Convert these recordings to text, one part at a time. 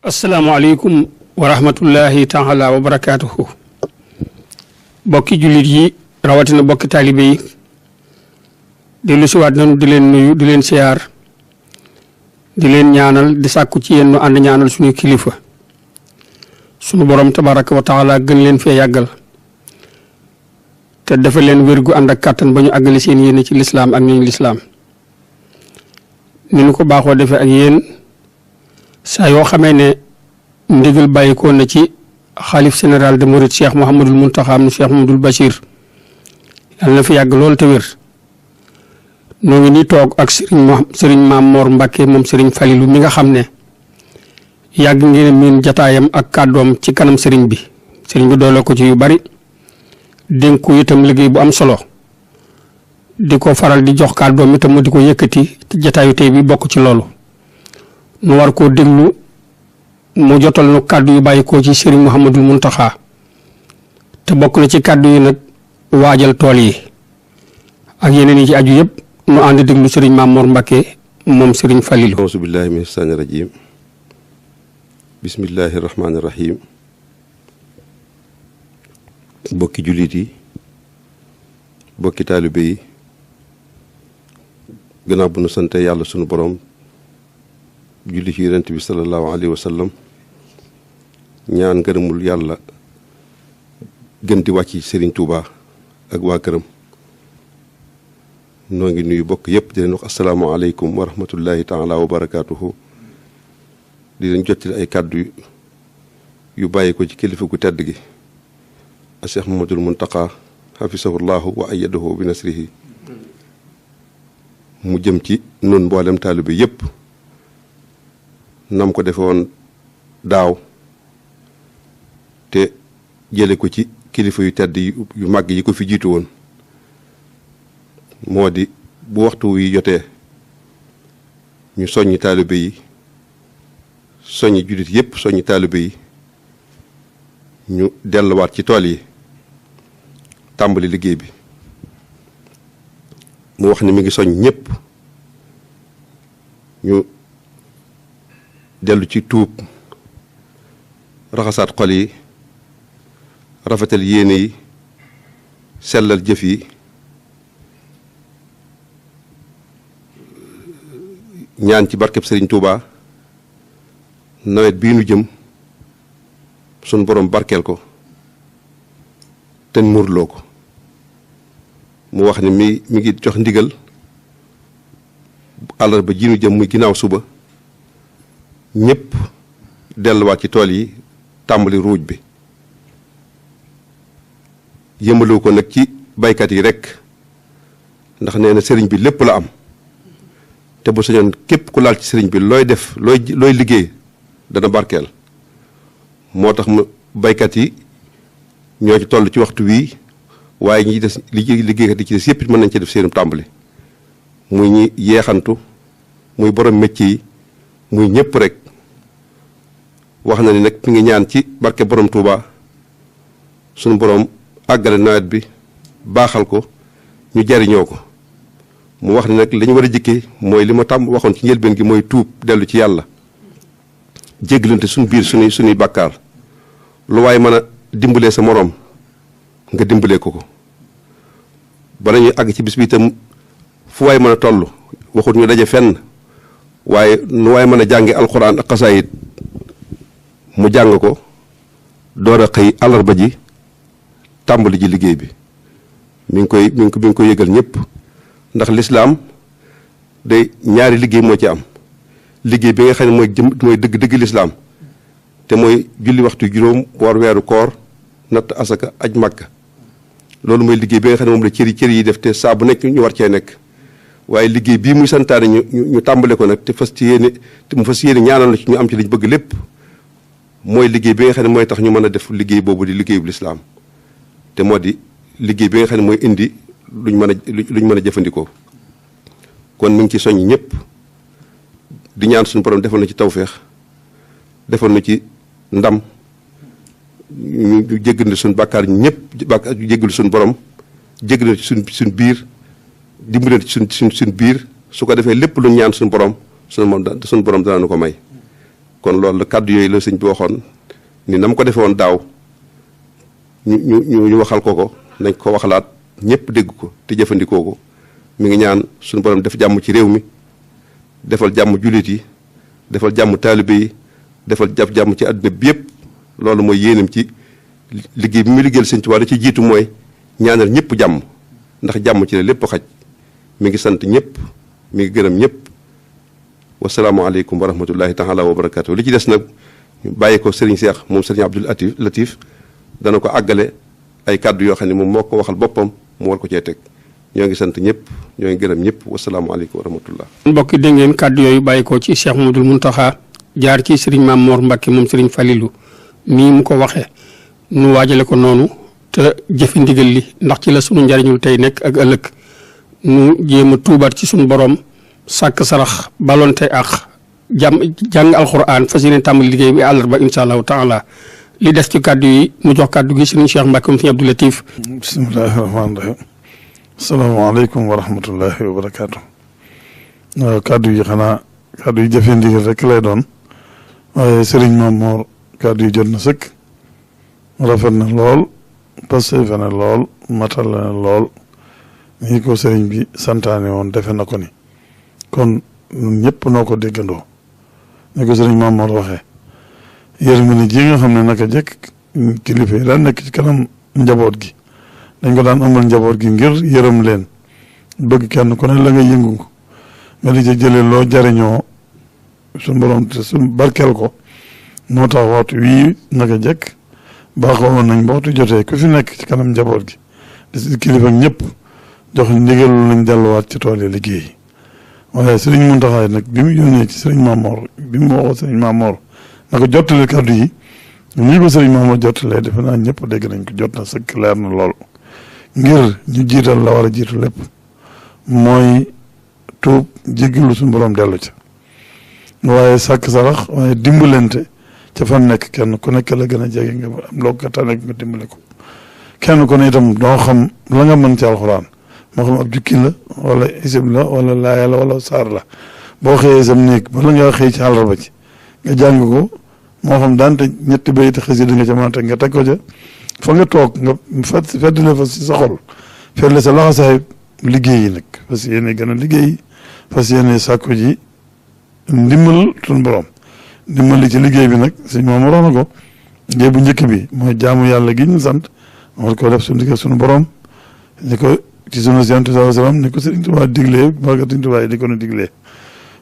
asalaamaaleykum wa rahmatullahi taala wa barakaatuhu. bokki jullit yi rawatina bokki taalibe yi dellu siwaat nañu di leen nuyu di leen siyaar di leen ñaanal di sàkku ci yéen nu ànd ñaanal suñu kilifa sunu borom tabaraka wa taala gën leen fee yàggal te dafa leen wér gu ànd ak kàttan ba ñu àggale seen yéene ci lislaam ak ñooñu lislaam ni ñu ko baaxoo defee ak yéen saa yoo xamee ne ndigal bàyyikoo na ci xaalif général de Mouride Cheikh Mouhamadul Mountakha am Cheikh Mouhamadul Bachir yàlla na fi yàgg lool te wér noo ngi nii toog ak sëriñ Maam Mor Mbacke moom sëriñ Falilu mi nga xam ne yàgg ngeen miin jataayam ak kàddoom ci kanam sëriñ bi doole ko ci yu bari dénku itam liggéey bu am solo di ko faral di jox kàddoom itam mu di ko yëkkati te jataayu tey bi bokk ci loolu nu war koo déglu mu jotal nu kàddu yu bàyyi ko ci sëriñ Mouhamadul Mountakha te bokk na ci kàddu yi nag waajal tool yi ak yeneen yi ci aju yëpp nu ànd déglu sëriñ Maam Mor Mbacke moom sëriñ Falilu. auzu billahi mina shaytaani rajim bismillahi rahmaani rahim bokki jullit yi bokki taalibe yi gannaaw bu nu sante yàlla sunu borom julli ci yonent bi sallallahu alayhi wa sallam ñaan ngërëmul yàlla gën di wàcc Serigne Touba ak waa këram noo ngi nuyu bokk yépp di leen wax asalaamaaleykum wa rahmatullahi taala wa barakaatuhu di leen jottali ay kàddu yu bàyyi ko ci kilifa gu tedd gi a Cheikh Mouhamadoul Mountakha hafisahullahu wa ayyadahu bi nasrihi mu jëm ci nun mboolem taalibe yépp nam ko defe woon daaw te jële ko ci kilifa yu tedd yu màgg yi ko fi jiitu woon moo di bu waxtu wi jotee ñu soññi taalibe yi soññi jullit yépp soññi taalibe yi ñu delluwaat ci tool yi tàmbali liggéey bi mu wax ni mi ngi soññ ñépp ñu dellu ci tuub raxasaat xol yi rafetal yéene yi sellal jëf yi ñaan ci barkeb Serigne Touba nawet bii nu jëm sunu borom barkeel ko te muurloo ko mu wax ni mi ngi jox ndigal àllarba ji nu jëm muy ginnaaw suba ñépp delluwaat ci tool yi tàmbali ruuj bi yëmbaloo ko nag ci baykat yi rekk ndax nee na sëriñ bi lépp la am te bu sañoon képp ku laal ci sëriñ bi looy def looy liggéey dana barkeel moo tax mu baykat yi ñoo ci toll ci waxtu wii waaye ñi des liggéeykat yi ci des yépp mën nañ ci def seenum tàmbali muy ñi yeexantu muy borom métier yi muy ñépp rek wax na ni nag mi ngi ñaan ci barke borom Touba sunu borom àggale nawet bi baaxal ko ñu jariñoo ko mu wax ni nag li ñu war a jëkkee mooy li ma tàmm waxoon ci njëlbeen gi mooy tuub dellu ci yàlla jéggalante suñu biir suñuy bàkkaar lu waaye mën a dimbalee sa moroom nga dimbalee ko bala ñuy àgg ci bis bi itam fu waay mën a toll waxut ñu daje fenn waaye nu waay mën a jànge alxuraan ak xasaayit mu jàng ko door a xëy àllarba ji tàmbali ji liggéey bi mi ngi koy yëgal ñëpp ndax lislaam day ñaari liggéey moo ci am liggéey bi nga xam ne mooy dëgg lislaam te mooy julli waxtu juróom woor weeru koor natt asaka aj màkka loolu mooy liggéey bi nga xam ne moom la cër yi def te saa bu nekk ñu war cee nekk waaye liggéey bii muy santaane ñu tàmbale ko nag te mu fas yéene ñaanal la ci ñu am ci liñ bëgg lépp mooy liggéey bi nga xam ne mooy tax ñu mën a def liggéey boobu di liggéey bu lislaam te moo di liggéey bi nga xam ne mooy indi luñ mën a jëfandikoo kon mi ngi ci soññ ñëpp di ñaan suñu borom defal na ci tawféex defal na ci ndam ñu jéggal suñu bàkkaar ñëpp jéggal suñu borom jéggal na ci suñ biir dimbali ci suñ biir su ko defee lépp lu ñaan suñu borom dana nu ko may kon loolu la kàddu yooyu la sëñ bi waxoon ni na mu ko defee woon daaw ñu waxal ko nañ ko waxalaat ñëpp dégg ko te jëfandikoo ko mi ngi ñaan suñu borom def jàmm ci réew mi defal jàmm jullit yi defal jàmm taalibe yi defal jàmm ci àdduna bi yëpp loolu mooy yéenam ci liggéey bi muy liggéeyal sëñ Tuubaa da ci jiitu mooy ñaanal ñëpp jàmm ndax jàmm ci la lépp xaj mi ngi sant ñëpp mi ngi gërëm ñëpp wasalaamualeykum wa rahmatullahi taala wa barakaatu. li ci des nag ñu bàyyi ko Serigne Cheikh moom Serigne Abdoul Latif dana ko àggale ay kàddu yoo xam ne moom moo ko waxal boppam mu war ko cee teg ñoo ngi sant ñëpp ñoo ngi gërëm ñëpp wasalaamualeykum wa rahmatullah. mbokk yi dégg ngeen kàddu yooyu bàyyi ko ci Cheikh Mouhamadoul Mountakha jaar ci Serigne Mame Mor Mbacke moom Serigne Falilou nii mu ko waxee nu waajale ko noonu te jëfi ndigal li ndax ci la sunu njariñul tey nekk ak ëllëg nu jéem a tuubaat ci sunu borom sàkk sarax balonte ak jàng alxuraan fas yéene tàmbali liggéey bi àllarba incha allahu taala li des ci kàddu yi mu jox kàddu gi Serigne Cheikh Mbacke moom Serigne Abdoul Latif. bismillahi rahmaani rahim. asalaamaaleykum wa rahmatullahi wa barakaatu. kàddu yi xanaa kàddu yi jëfee ndigal rek lay doon waaye Serigne Mame Mor kàddu yi jot na sëkk rafet na lool pasteef na lool matal na lool nii ko Serigne bi santaane woon defe na ko ni kon ñëpp noo ko déggandoo ni ko Serigne Mame Mor waxee yërmande ji nga xam ne naka jekk kilifa yi daan nekk ci kanam njaboot gi dañ ko daan amal njaboot gi ngir yërëm leen bëgg kenn ku ne la nga yëngu nga di ca jëlee loo jariñoo suñ borom te suñ barkeel ko moo tax waxtu wii naka jekk baaxoo woon nañ ba waxtu jotee ku fi nekk ci kanam njaboot gi di si kilifa ñëpp jox ndigal lañ delluwaat ci tool yi liggéey waaye Serigne Mountakha nag bi mu yónnee ci Serigne Mame Mor bi mu waxoo Serigne Mame Mor na ko jottale kàddu yi nii ko Serigne Mame Mor jottalee defe naa ñëpp dégg nañ ko jot na sëkk leer na lool ngir ñu jiital la war a jiitu lépp mooy tuub jéggalu suñu borom dellu ca waaye sàkk sarax waaye dimbalante ca fan nekk kenn ku nekk la gën a jege nga am loo ko tànn nga dimbale ko kenn ku ne itam doo xam la nga mën ci alxuraan moo xam ab jukki la wala isib la wala laaya la wala saar la boo xëyee sam néeg bala nga xëy ci àllarba ci nga jàng ko moo xam daante ñetti bayit xasida nga ca mën a teg nga teg ko ca fa nga toog nga feddle fa si sa xol feddle sa laxasaay liggéey yi nag fas yéene gën a liggéey fas yéene sàkku ji ndimbal suñu borom ndimbal li ci liggéey bi nag sëñ moom waroon na ko liggéey bu njëkk bi mooy jaamu yàlla gi ñu sant war ko def suñu diggante suñu borom ni ko ci sunu Yonent sallallahu alayhi wasallam ni ko Sëriñ Tuubaa diglee barka Sëriñ Tuubaa yi di ko nu diglee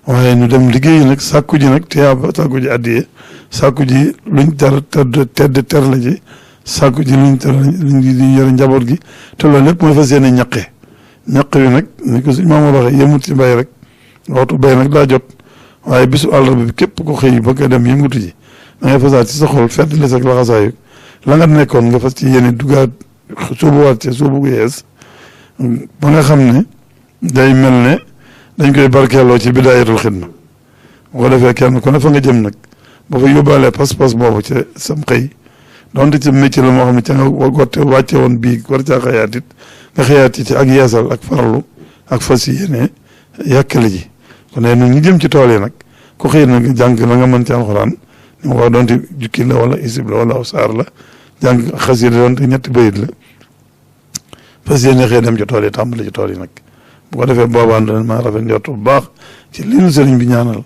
waaye ñu dem liggéey nag sàkku ji nag tiyaaba sàkku ji addiye sàkku ji luñ ter la ji sàkku ji luñ yore njaboot gi te loolu lépp mooy fas yéene ñaq wi nag ni ko suñ maam waxee yëmut ci mbay rek waxtu bay nag daa jot waaye bisu àllarba bi képp ko xëy bëgg a dem yëngutu ji da ngay fasaat ci sa xol feddali sa laxasaayu la nga nekkoon nga fas ci yéene dugaat suubuwaat ci suubu gu yees ba nga xam ne day mel ne dañ koy barkeeloo ci bidaayatul xidma bu ko defee kenn ku ne fa nga jëm nag ba fa yóbbaalee pas-pas boobu ca sam xëy donte ci métier la moo xam ne ca nga gotte wàcce woon bii war caa xëyaat it nga xëyaat ci ak yeesal ak farlu ak fas yéene yàkkale ji kon nag ñu jëm ci tool yi nag ku xëy na jàng la nga mën ci alxuraan ni ma ko donte jukki la wala isib la wala saar la jàng xasida donte ñetti bayit la fas yéene xëy dem ci tool yi tàmbali ci tool yi nag bu ko defee boobaan dana maa rafet njort bu baax ci li nu sëriñ bi ñaanal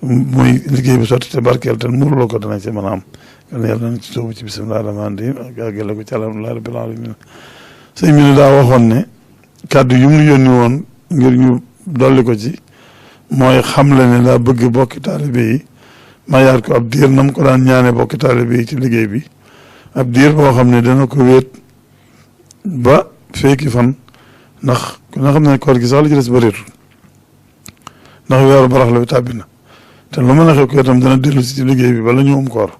muy liggéey bi sotti te barkeel te muurloo ko dana ci mën a am kon yàlla na ci sóobu ci bisimilah rahmaani rahim ak àggale ko ci alhamdulilah rabbil alamin sëñ bi ne daa waxoon ne kàddu yu mu yónni woon ngir ñu dolli ko ci mooy xam le ne daa bëgg bokki taalibe yi ma yaat ko ab diir na mu ko daan ñaane bokki taalibe yi ci liggéey bi ab diir boo xam ne dana ko wéet ba fekki fan ndax ku nga xam ne koor gi sax la ci des bëreetul ndax weeru barax la bi tàbbi na te lu mën a xew ko itam dana dellu si ci liggéey bi bala ñu am koor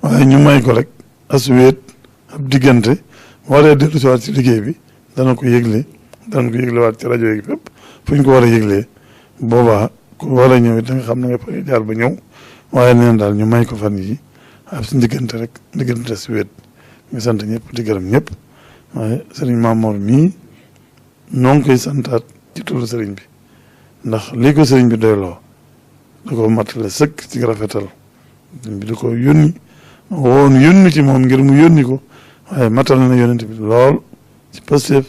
waaye ñu may ko rek as wéet ab diggante waree dellu si waat ci liggéey bi dana ko yëgle waat ci rajo yi fépp fu ñu ko war a yëglee boobaa ku war a ñëw it da nga xam ne nga fa jaar ba ñëw waaye neen daal ñu may ko fan yi ab si diggante rek diggante si wéet ñu sant ñëpp di gërëm ñëpp waaye sëriñ Mame Mor mii ñoo ngi koy santaat ci turu sëriñ bi ndax lii ko sëriñ bi doyloo da ko matale sëkk ci rafetal sëriñ bi da ko yónni woon yónni ci moom ngir mu yónni ko waaye matal na yonent bi lool ci pasteef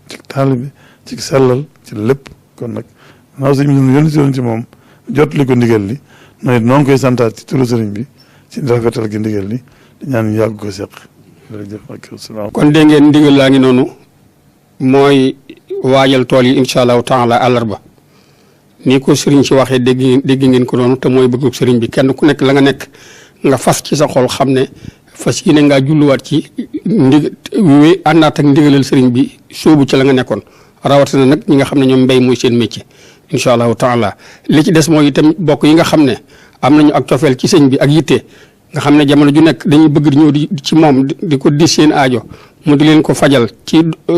ci taalibe ci sellal ci lépp kon nag naaw sëriñ bi yónni si woon ci moom jot li ko ndigal li nooy noo ngi koy santaat ci turu sëriñ bi ci rafetal gi ndigal li di ñaan ñu yàgg ko seq jërëjëf ak salaam. kon dégg ngeen ndigal laa ngi noonu mooy waajal tool yi incha allahu taala àllarba ni ko sëriñ si waxee dégg ngeen ko noonu te mooy bëggu sëriñ bi kenn ku nekk la nga nekk nga fas ci sa xol xam ne fas yéene ngaa julluwaat ci àndaat ak ndigalal sëriñ bi sóobu ci la nga nekkoon rawatina nag ñi nga xam ne ñoom mbéy mooy seen métier incha allahu taala li ci des mooy itam bokk yi nga xam ne am nañu ak cofeel ci sëñ bi ak yitte nga xam ne jamono ju nekk dañuy bëgg di ñëw di ci moom di ko dis seen aajo mu di leen ko fajal ci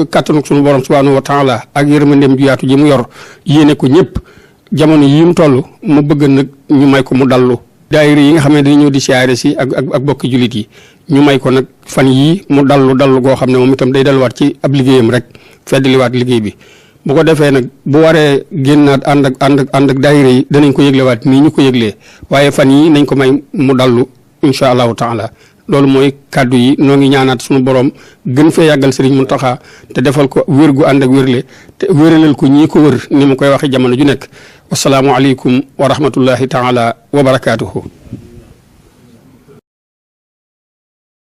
kàttanu suñu borom subhanahu wa taala ak yërmandeem ju yaatu ji mu yor yéene ko ñëpp jamono yi mu toll mu bëgg nag ñu may ko mu dallu daayira yi nga xam ne dañuy ñëw di siyaare si ak bokki jullit yi ñu may ko nag fan yii mu dallu goo xam ne moom itam day dalluwaat ci ab liggéeyam rek feddaliwaat liggéey bi bu ko defee nag bu waree génnaat ànd ak daayira yi danañ ko yëglewaat nii ñu ko yëglee waaye fan yii nañ ko may mu dallu incha allahu taala loolu mooy kàddu yi noo ngi ñaanaat suñu borom gën fee yàggal sëriñ Muntaxa te defal ko wér gu ànd ak wérle te wéralal ko ñii ko wër ni mu koy waxee jamono ju nekk wasalaamu aleykum wa rahmatullahi taala wa barakaatuhu